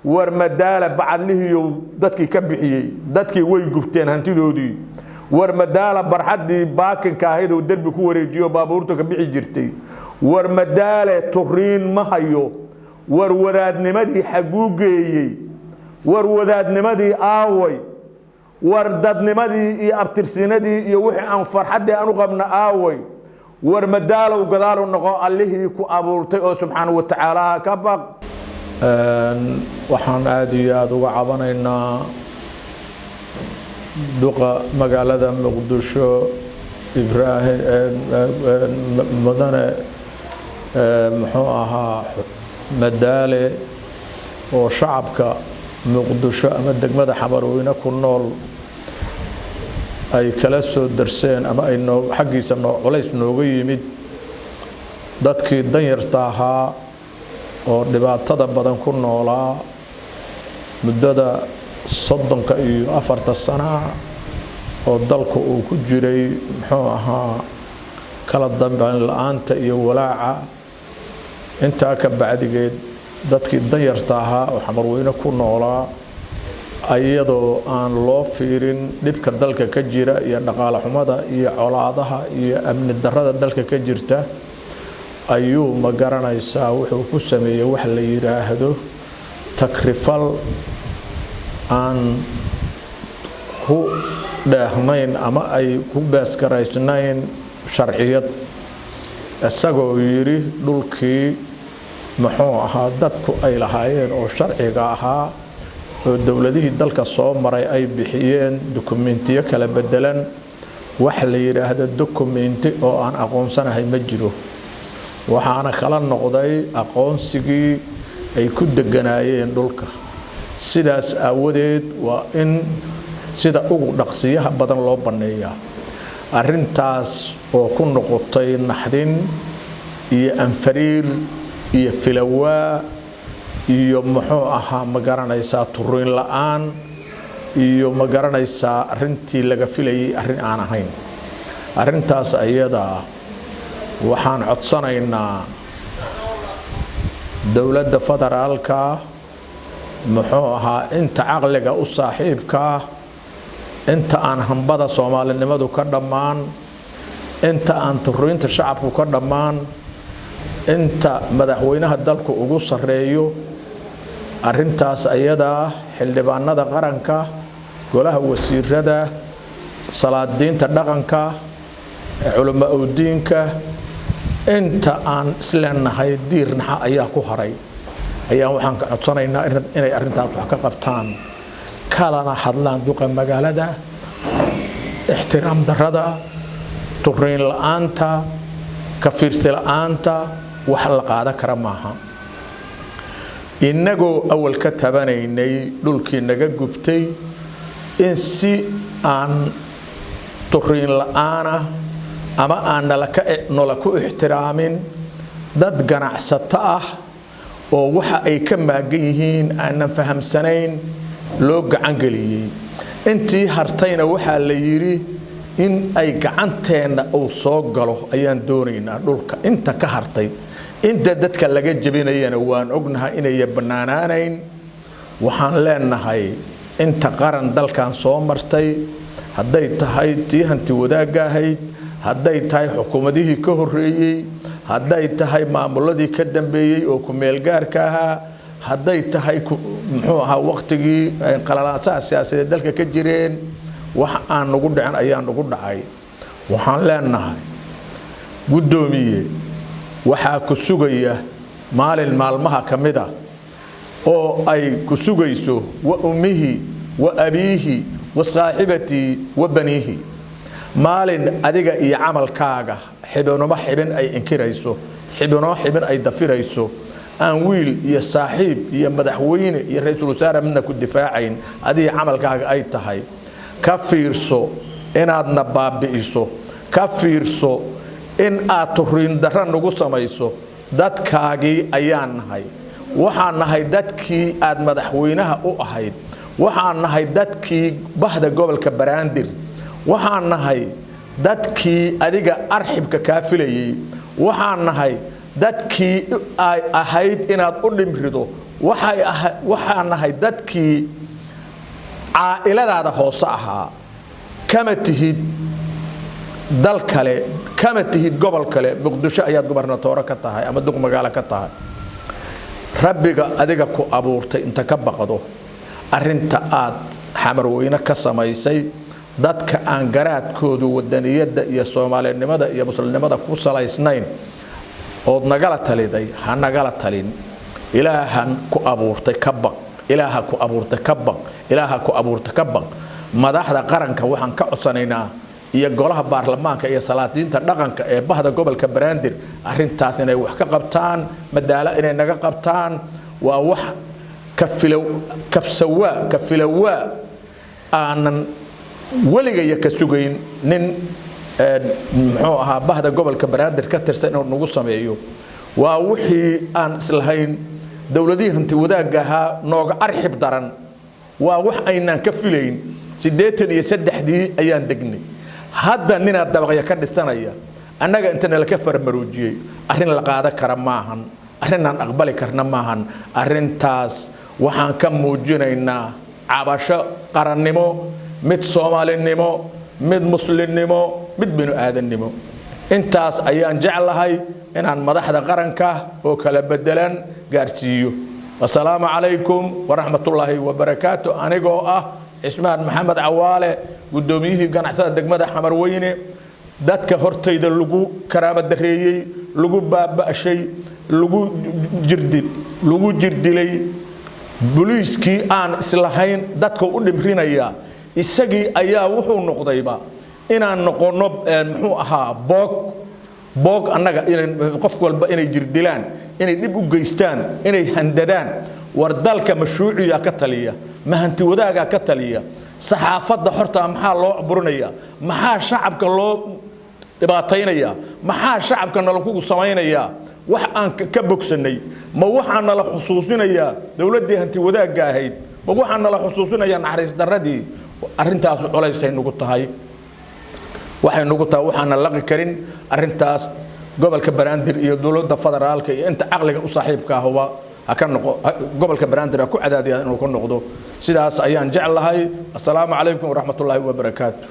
War Madaala bacadlihiiyow dadkii ka bixiyey, dadkii way gubteen hantidoodii. War Madaala barxaddii parking-ka ahayd oo derbi ku wareejiyo baabuurta ka bixi jirtay. War Madaale turiin ma hayo. War wadaadnimadii xaguu geeyey? War wadaadnimadii aaway? War dadnimadii iyo abtirsinadii iyo wixii aan farxaddii aan u qabna aaway? War Madaalow, gadaalu noqo, Allihii ku abuurtay oo subxaanahu wa tacaala ka baq. Waxaan aada iyo aada uga cabanaynaa duqa magaalada Muqdisho, Ibraahim mudane muxuu ahaa Madaale, oo shacabka Muqdisho ama degmada Xamarweyne ku nool ay kala soo darseen ama ay noo xaggiisa noo culays nooga yimid, dadkii danyarta ahaa oo dhibaatada badan ku noolaa muddada 34 sana oo dalku uu ku jiray, muxuu ahaa, kala dambeyn la-aanta iyo walaaca. Intaa ka bacdigeed, dadkii danyarta ahaa oo Xamarweyne ku noolaa, iyadoo aan loo fiirin dhibka dalka ka jira iyo dhaqaale xumada iyo colaadaha iyo amni darrada dalka ka jirta, ayuu, ma garanaysaa, wuxuu ku sameeyey wax la yidhaahdo takrifal aan ku dheehnayn ama ay ku beesgaraysnayn sharciyad, isagoo yidhi dhulkii, muxuu ahaa, dadku ay lahaayeen oo sharciga ahaa oo dowladihii dalka soo maray ay bixiyeen dukumentiyo kala bedelan, wax la yidhaahdo dukumenti oo aan aqoonsanahay ma jiro. Waxaana kala noqday aqoonsigii ay ku deganaayeen dhulka. Sidaas aawadeed waa in sida ugu dhaqsiyaha badan loo banneeyaa. Arrintaas oo ku noqotay naxdin iyo anfariir iyo filawaa iyo, muxuu ahaa, ma garanaysaa, turiin la-aan iyo, ma garanaysaa, arrintii laga filayay arrin aan ahayn. Arrintaas ayadaa waxaan codsanaynaa dowladda federaalka, muxuu ahaa, inta caqliga u saaxiibkaa, inta aan hambada Soomaalinimadu ka dhammaan, inta aan turiinta shacabku ka dhammaan, inta madaxweynaha dalku ugu sarreeyo, arrintaas ayadaa xildhibaanada qaranka, golaha wasiirada, salaadiinta dhaqanka, culamaa udiinka, inta aan isleenahay diirnaxa ayaa ku haray, ayaan waxaan ka codsanaynaa inay arrintaas wax ka qabtaan, kalana hadlaan duqa magaalada ixtiraam darada, turiin la-aanta, ka fiirsi la-aanta. Wax la qaadan kara maaha. Innagoo awal ka tabanaynay dhulkii naga gubtay, in si aan turiin la-aana ama aan nala ku ixtiraamin dad ganacsato ah oo waxa ay ka maagan yihiin aanan fahamsanayn loo gacangeliyey. Intii hartayna waxaa la yidhi in ay gacanteenna uu soo galo ayaan doonaynaa dhulka inta ka hartay. Inta dadka laga jebinayana waan ognahay inaya bannaanaanayn. Waxaan leenahay inta qaran dalkan soo martay, hadday tahay tii hanti wadaagga ahayd, hadday tahay xukuumadihii ka horreeyey, hadday tahay maamuladii ka dambeeyey oo ku-meelgaarka ahaa, hadday tahay, muxuu ahaa, waqtigii qalalaasaha siyaasadeed dalka ka jireen, wax aan nagu dhicin ayaa nagu dhacay. Waxaan leenahay, guddoomiye, waxaa ku sugaya maalin maalmaha ka mid a oo ay ku sugayso wa ummihi wa abiihi wa saaxibatii wa baniihi, maalin adiga iyo camalkaaga xibinuma xibin ay inkirayso, xibinoo xibin ay dafirayso, aan wiil iyo saaxiib iyo madaxweyne iyo ra-iisul wasaare midna ku difaacayn, adiga camalkaaga ay tahay. Ka fiirso inaadna baabi'iso, ka fiirso in aad turiin darra nagu samayso. Dadkaagii ayaan nahay. Waxaan nahay dadkii aad madaxweynaha u ahayd. Waxaan nahay dadkii bahda gobolka Baraandir. Waxaan nahay dadkii adiga arxibka kaa filayey. Waxaan nahay dadkii ay ahayd inaad u dhimrido. Waxay waxaan nahay dadkii caa'iladaada hoose ahaa. Kama tihid dal kale, kama tihid gobol kale, Muqdisho ayaad gubernatoore ka tahay ama duq magaalo ka tahay. Rabbiga adiga ku abuurtay inta ka baqdo, arinta aad Xamarweyne ka samaysay, dadka aan garaadkoodu wadaniyadda iyo soomaalinimada iyo muslimnimada ku salaysnayn ood nagala taliday, ha nagala talin. Ilaahan ku abuurtay ka baq, Ilaaha ku abuurtay ka baq, Ilaaha ku abuurtay ka baq. Madaxda qaranka waxaan ka codsanaynaa iyo golaha baarlamaanka iyo salaadiinta dhaqanka ee bahda gobolka Banaadir arintaas inay wax ka qabtaan, madaalo inay naga qabtaan. Waa wax ka filow kabsawaa ka filowaa aanan weligaya ka sugayn nin muxuu ahaa bahda gobolka Banaadir ka tirsan inuu nagu sameeyo. Waa wixii aan islahayn dowladihii hanti wadaagga ahaa nooga arxib daran. Waa wax aynaan ka filayn. 83-dii ayaan degnay, hadda ninaad dabaqya ka dhisanaya annaga inta nala ka farmaroojiyey. Arrin la qaadan kara maahan, arrinaan aqbali karna maahan. Arrintaas waxaan ka muujinaynaa cabasho qarannimo, mid soomaalinimo, mid muslimnimo, mid binu aadannimo. Intaas ayaan jeclahay inaan madaxda qaranka oo kala bedelan gaarsiiyo. Wasalaamu calaykum waraxmatullaahi wabarakaatu. Anigoo ah Cismaan Maxamed Cawaale, guddoomiyihii ganacsada degmada Xamarweyne, dadka hortayda lagu karaamo dareeyey, lagu baaba'shay, lagu jirdilay, booliiskii aan islahayn dadka u dhimrinaya isagii ayaa wuxuu noqdayba inaan noqono muxuu ahaa boog boog annaga, qof walba inay jirdilaan, inay dhib u geystaan, inay handadaan. War dalka mashruuciya ka taliya, ma hanti wadaagaa ka taliya? Saxaafadda xorta maxaa loo burinayaa? Maxaa shacabka loo dhibaataynayaa? Maxaa shacabka nalakugu samaynayaa? Wax aan ka bogsanay ma waxaa nala xusuusinayaa dowladdii hanti wadaagga ahayd? Ma waxaa nala xusuusinayaa naxariis darradii? Arrintaas culaysay nagu tahay, waxay nagu tahay waxaana laqi karin. Arrintaas gobolka Banaadir iyo dowladda federaalka iyo inta caqliga u saaxiibka ahuba ha ka noqo, gobolka Banaadir ha ku cadaadiyaa inuu ka noqdo. Sidaas ayaan jeclahay. Assalaamu calaykum waraxmatullaahi wabarakaatu.